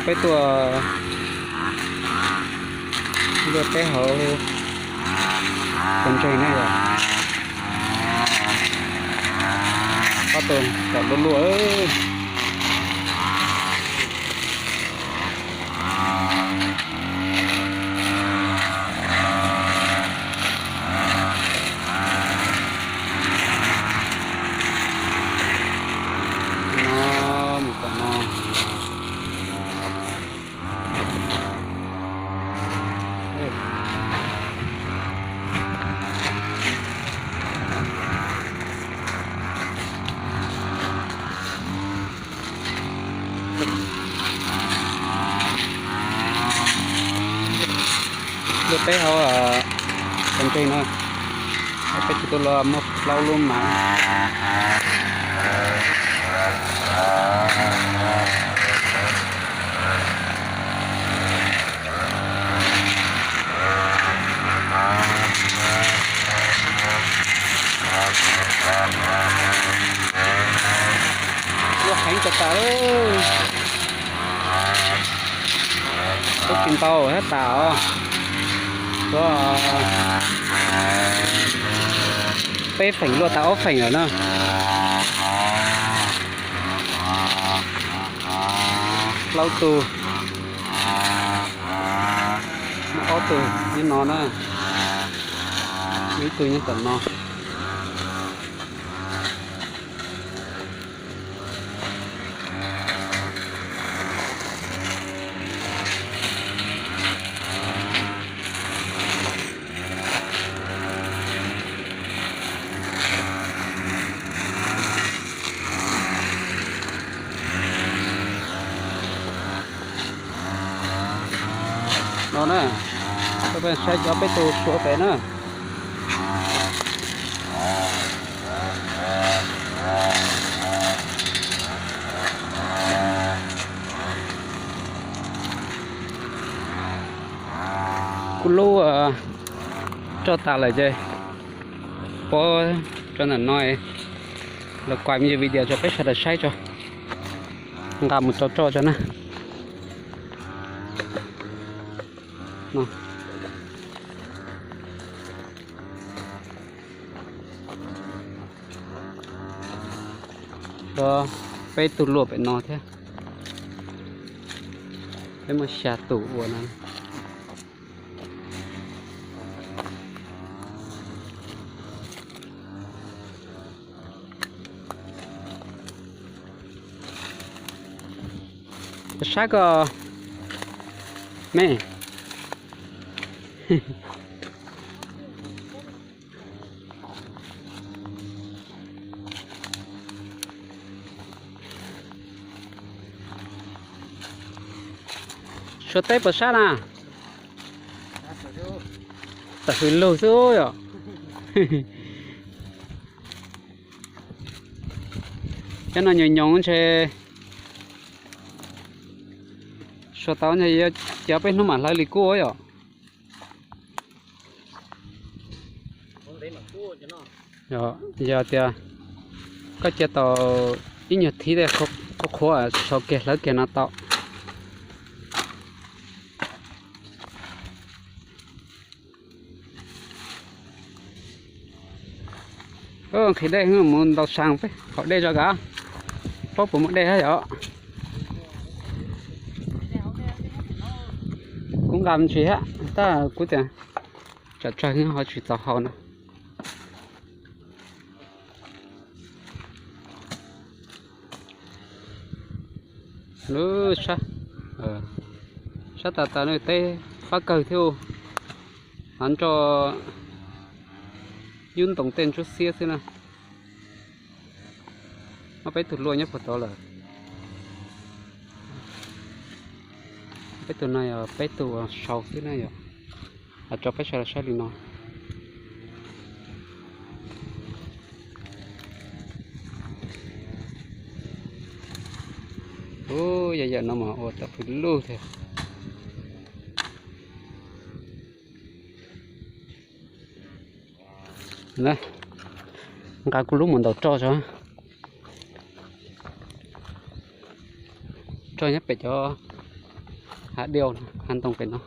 Peb tuaj luaj teb hauv tsev neeg na yom. Ob tug tom luaj luaj. No, mus tom no. Luaj teb hauv tsev neeg no, peb tsis tuaj luaj, muaj plaub lub mas. Luaj heev tshaj tas. Tub tsis ntau thiab tas os. Tuaj peb feem luaj tau ob feem lawm na. Plaub tug, muaj ob tug nyob no na, muaj ib tug nyob tom no. No na, peb saib cov peb tug suav pem na. Kuv lub roj tas lawm ces pov rau ntawm no, los kuaj me ntsis video rau peb sawv daws saib tso. Nqa mus rau roj tso na. Peb tug luaj pem no thiab. Peb muaj xya tus ua no. Sab koj me. Suav teb puas sab na? Tam hws lug xwb yom. Cov no nyoos nyoos ntshe suav tau ntshe yuav cia peb hnub mam hlawv li kub yom. Yog tias koj cia tau ib nyuag thib tej qhuav qhuav sau kiag hlawv kiag no tau. Nqhis dej mus ntaus saas peb haus dej tso kav, paub puas muaj dej thiab yom. Kuv nqa me ntsis thiab tab kuv tias tsam tsawg ho tsis txaus haus no. Lub sab, sab tas tas no teb fab kawg thiab, hnav nroj yub ntoos tej ntsuab xiab xwb na. Muaj peb tug luaj nyob puag tod lawm. Peb tug no yog peb tug sau xwb na yom. Tso peb sawv daws saib li no. Ub, yam yam no mas ua tam hws lug thiab. Nqa kuv lub mus ntaus roj tso. Roj nyob pem cov Hav diaj, hav ntoo pem no.